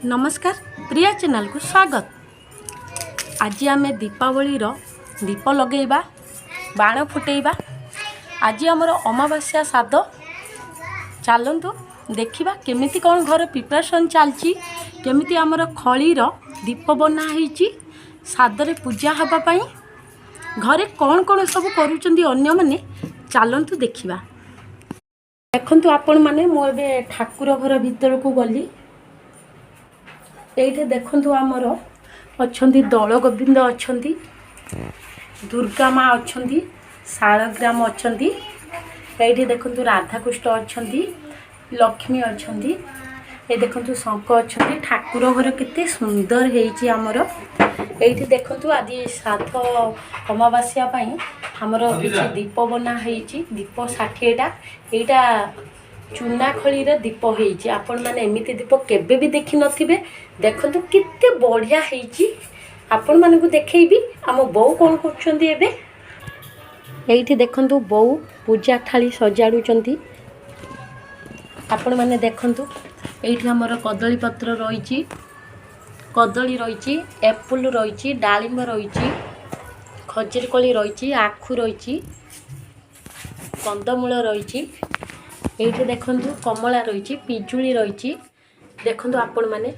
ନମସ୍କାର, ପ୍ରିୟା ଚ୍ୟାନେଲକୁ ସ୍ୱାଗତ। ଆଜି ଆମେ ଦୀପାବଳିର ଦୀପ ଲଗେଇବା, ବାଣ ଫୁଟେଇବା। ଆଜି ଆମର ଅମାବାସ୍ୟା ସାଦ। ଚାଲନ୍ତୁ ଦେଖିବା କେମିତି କ'ଣ ଘର ପ୍ରିପାରେସନ୍ ଚାଲିଛି, କେମିତି ଆମର ଖଳିର ଦୀପ ବନା ହେଇଛି ସାଦରେ ପୂଜା ହେବା ପାଇଁ, ଘରେ କ'ଣ କ'ଣ ସବୁ କରୁଛନ୍ତି ଅନ୍ୟମାନେ। ଚାଲନ୍ତୁ ଦେଖିବା। ଦେଖନ୍ତୁ ଆପଣମାନେ, ମୁଁ ଏବେ ଠାକୁର ଘର ଭିତରକୁ ଗଲି। ଏଇଠି ଦେଖନ୍ତୁ, ଆମର ଅଛନ୍ତି ଦୋଳ ଗୋବିନ୍ଦ ଅଛନ୍ତି, ଦୁର୍ଗା ମା ଅଛନ୍ତି, ଶାଳଗ୍ରାମ ଅଛନ୍ତି। ଏଇଠି ଦେଖନ୍ତୁ, ରାଧାକୃଷ୍ଣ ଅଛନ୍ତି, ଲକ୍ଷ୍ମୀ ଅଛନ୍ତି। ଏ ଦେଖନ୍ତୁ, ଶଙ୍ଖ ଅଛନ୍ତି। ଠାକୁର ଘର କେତେ ସୁନ୍ଦର ହେଇଛି ଆମର। ଏଇଠି ଦେଖନ୍ତୁ, ଆଜି ଶ୍ରାଦ୍ଧ ଅମାବାସ୍ୟା ପାଇଁ ଆମର କିଛି ଦୀପ ବନା ହେଇଛି, ଦୀପ 60ଟା। ଏଇଟା ଚୁନା ଖଳିର ଦୀପ ହେଇଛି। ଆପଣମାନେ ଏମିତି ଦୀପ କେବେ ବି ଦେଖିନଥିବେ। ଦେଖନ୍ତୁ, କେତେ ବଢ଼ିଆ ହେଇଛି। ଆପଣମାନଙ୍କୁ ଦେଖେଇବି ଆମ ବୋଉ କ'ଣ କରୁଛନ୍ତି ଏବେ। ଏଇଠି ଦେଖନ୍ତୁ, ବୋଉ ପୂଜା ଥାଳି ସଜାଡ଼ୁଛନ୍ତି। ଆପଣମାନେ ଦେଖନ୍ତୁ, ଏଇଠି ଆମର କଦଳୀ ପତ୍ର ରହିଛି, କଦଳୀ ରହିଛି, ଏପୁଲ ରହିଛି, ଡାଳିମ୍ବ ରହିଛି, ଖଜୁରୀ କୋଳି ରହିଛି, ଆଖୁ ରହିଛି, କନ୍ଦମୂଳ ରହିଛି। ଏଇଠି ଦେଖନ୍ତୁ, କମଳା ରହିଛି, ପିଜୁଳି ରହିଛି। ଦେଖନ୍ତୁ ଆପଣମାନେ,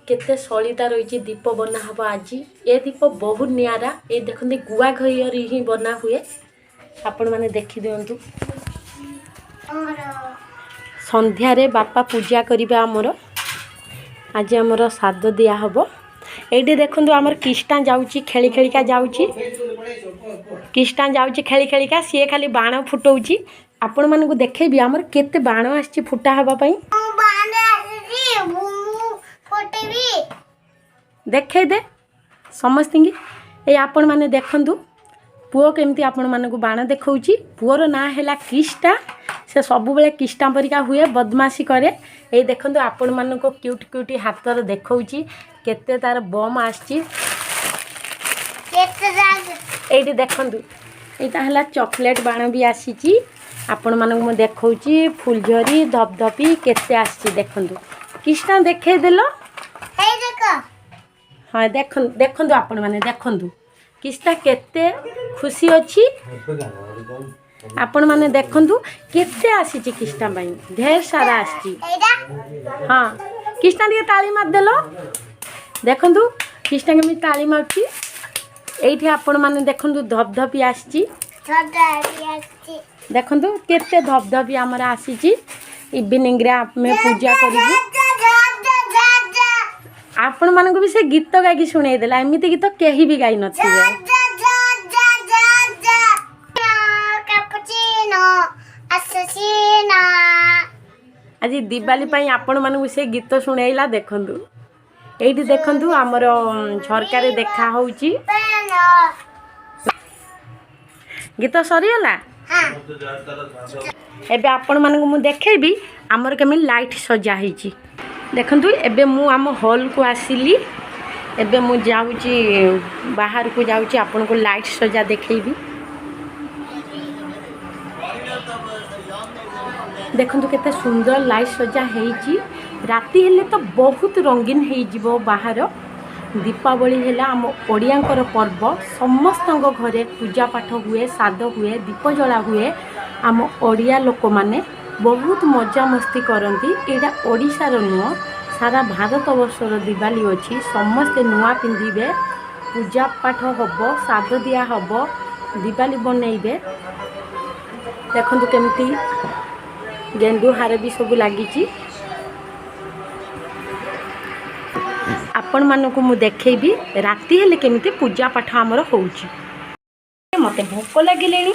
କେତେ ସଳିତା ରହିଛି। ଦୀପ ବନା ହେବ ଆଜି। ଏ ଦୀପ ବହୁତ ନିଆରା। ଏ ଦେଖନ୍ତୁ, ଗୁଆ ଘିଅରେ ହିଁ ବନା ହୁଏ। ଆପଣମାନେ ଦେଖିଦିଅନ୍ତୁ। ସନ୍ଧ୍ୟାରେ ବାପା ପୂଜା କରିବେ ଆମର। ଆଜି ଆମର ସାଦ ଦିଆହେବ। ଏଇଠି ଦେଖନ୍ତୁ, ଆମର କିଷ୍ଟା ଯାଉଛି, ଖେଳି ଖେଳିକା ଯାଉଛି। କିଷ୍ଟା ଯାଉଛି ଖେଳି ଖେଳିକା। ସିଏ ଖାଲି ବାଣ ଫୁଟଉଛି। ଆପଣମାନଙ୍କୁ ଦେଖେଇବି ଆମର କେତେ ବାଣ ଆସିଛି ଫୁଟା ହେବା ପାଇଁ। ମୁଁ ବାଣ ଆସିଛି, ମୁଁ ଫୁଟେଇବି। ଦେଖେଇ ଦେ ସମସ୍ତିଙ୍କି। ଏଇ ଆପଣମାନେ ଦେଖନ୍ତୁ, ପୁଅ କେମିତି ଆପଣମାନଙ୍କୁ ବାଣ ଦେଖାଉଛି। ପୁଅର ନାଁ ହେଲା କିଷ୍ଟା। ସେ ସବୁବେଳେ କିଷ୍ଟା ପରିକା ହୁଏ, ବଦମାସି କରେ। ଏଇ ଦେଖନ୍ତୁ, ଆପଣମାନଙ୍କୁ କ୍ୟୁଟ୍ କ୍ୟୁଟ୍ ହାତରେ ଦେଖାଉଛି କେତେ ତାର ବମ୍ ଆସିଛି। କେତେ ଜାଗା। ଏଇଠି ଦେଖନ୍ତୁ, ଏଇଟା ହେଲା ଚକୋଲେଟ୍ ବାଣ ବି ଆସିଛି। ଆପଣମାନଙ୍କୁ ମୁଁ ଦେଖାଉଛି, ଫୁଲଝରି, ଧପଧପି କେତେ ଆସିଛି ଦେଖନ୍ତୁ। କିଷ୍ଟା, ଦେଖେଇଦେଲ। ହେଇ ଦେଖ। ହଁ, ଦେଖନ୍ତୁ, ଦେଖନ୍ତୁ, ଆପଣମାନେ ଦେଖନ୍ତୁ, କିଷ୍ଟା କେତେ ଖୁସି ଅଛି। ଆପଣମାନେ ଦେଖନ୍ତୁ, କେତେ ଆସିଛି କିଷ୍ଟା ପାଇଁ, ଢେର ସାରା ଆସିଛି। ଏଇଟା। ହଁ, କିଷ୍ଟା ଟିକେ ତାଳି ମାରିଦେଲ। ଦେଖନ୍ତୁ, କିଷ୍ଟା କେମିତି ତାଳି ମାରୁଛି। ଏଇଠି ଆପଣମାନେ ଦେଖନ୍ତୁ, ଧପଧପି ଆସିଛି। ଛୋଟ ଆସିଛି। ଦେଖନ୍ତୁ, କେତେ ଧପଧପି ଆମର ଆସିଛି। ଇଭିନିଂରେ ଆମେ ପୂଜା କରିବୁ। ଆପଣମାନଙ୍କୁ ବି ସେ ଗୀତ ଗାଇକି ଶୁଣେଇଦେଲା। ଏମିତି ଗୀତ କେହି ବି ଗାଇ ନଥିବେ। Cappuccino assassino. ଆଜି ଦିୱାଲି ପାଇଁ ଆପଣମାନଙ୍କୁ ସେ ଗୀତ ଶୁଣେଇଲା। ଦେଖନ୍ତୁ, ଏଇଠି ଦେଖନ୍ତୁ, ଆମର ଝରକାରେ ଦେଖା ହଉଛି। Peno. ଗୀତ ସରିଗଲା। ହଁ। ଏବେ ଆପଣମାନଙ୍କୁ ମୁଁ ଦେଖେଇବି ଆମର କେମିତି ଲାଇଟ୍ ସଜା ହେଇଛି। ଦେଖନ୍ତୁ, ଏବେ ମୁଁ ଆମ ହଲ୍କୁ ଆସିଲି। ଏବେ ମୁଁ ଯାଉଛି, ବାହାରକୁ ଯାଉଛି, ଆପଣଙ୍କୁ ଲାଇଟ୍ ସଜା ଦେଖେଇବି। ଦେଖନ୍ତୁ, କେତେ ସୁନ୍ଦର ଲାଇଟ୍ ସଜା ହେଇଛି। ରାତି ହେଲେ ତ ବହୁତ ରଙ୍ଗୀନ ହେଇଯିବ ବାହାର। ଦୀପାବଳି ହେଲା ଆମ ଓଡ଼ିଆଙ୍କର ପର୍ବ। ସମସ୍ତଙ୍କ ଘରେ ପୂଜା ପାଠ ହୁଏ, ସାଦ ହୁଏ, ଦୀପ ଜଳା ହୁଏ। ଆମ ଓଡ଼ିଆ ଲୋକମାନେ ବହୁତ ମଜାମସ୍ତି କରନ୍ତି। ଏଇଟା ଓଡ଼ିଶାର ନୁହଁ, ସାରା ଭାରତ ବର୍ଷର ଦିୱାଲି ଅଛି। ସମସ୍ତେ ନୂଆ ପିନ୍ଧିବେ, ପୂଜା ପାଠ ହେବ, ସାଦ ଦିଆ ହେବ, ଦିୱାଲି ବନେଇବେ। ଦେଖନ୍ତୁ, କେମିତି ଗେଣ୍ଡୁ ହାର ବି ସବୁ ଲାଗିଛି। ଆପଣମାନଙ୍କୁ ମୁଁ ଦେଖେଇବି ରାତି ହେଲେ କେମିତି ପୂଜା ପାଠ ଆମର ହେଉଛି। ମୋତେ ଭୋକ ଲାଗିଲେଣି।